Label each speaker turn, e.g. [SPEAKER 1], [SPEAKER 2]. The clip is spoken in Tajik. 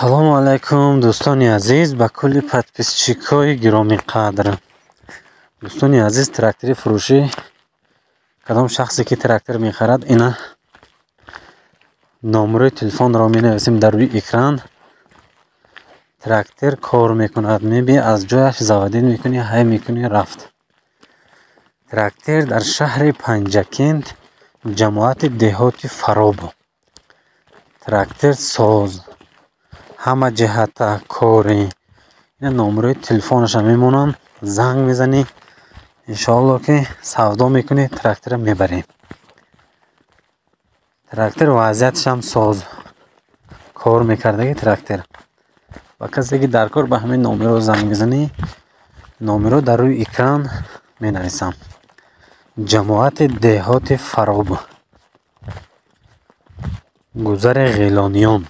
[SPEAKER 1] Ассалому алайкум, дӯстони азиз, ба кулли подписчикҳои гиромиқадр. Дӯстони азиз, трактори фурӯшӣ, кадом шахсе ки трактор мехарад, ина номерои телефонро менависем дар рӯи экран. Трактор кор мекунад, меби аз ҷояш заводить мекунӣ, ҳай мекунӣ, рафт. Трактор дар шаҳри Панҷакент, ҷамоати деҳоти Фароб. Трактор соз, ҳама ҷиҳата корӣ. Ина номерои телефонаша мемонам, занг мезанӣ, иншоалло, ки савдо мекунӣ, трактора мебарӣ. Трактор вазъияташам соз, кор мекардаги трактор. Ба касе ки дар кор, ба ҳамин номеро занг мезанӣ, номеро дар рӯи экран менависам. Ҷамоати деҳоти Фароб, гузари Ғелониён.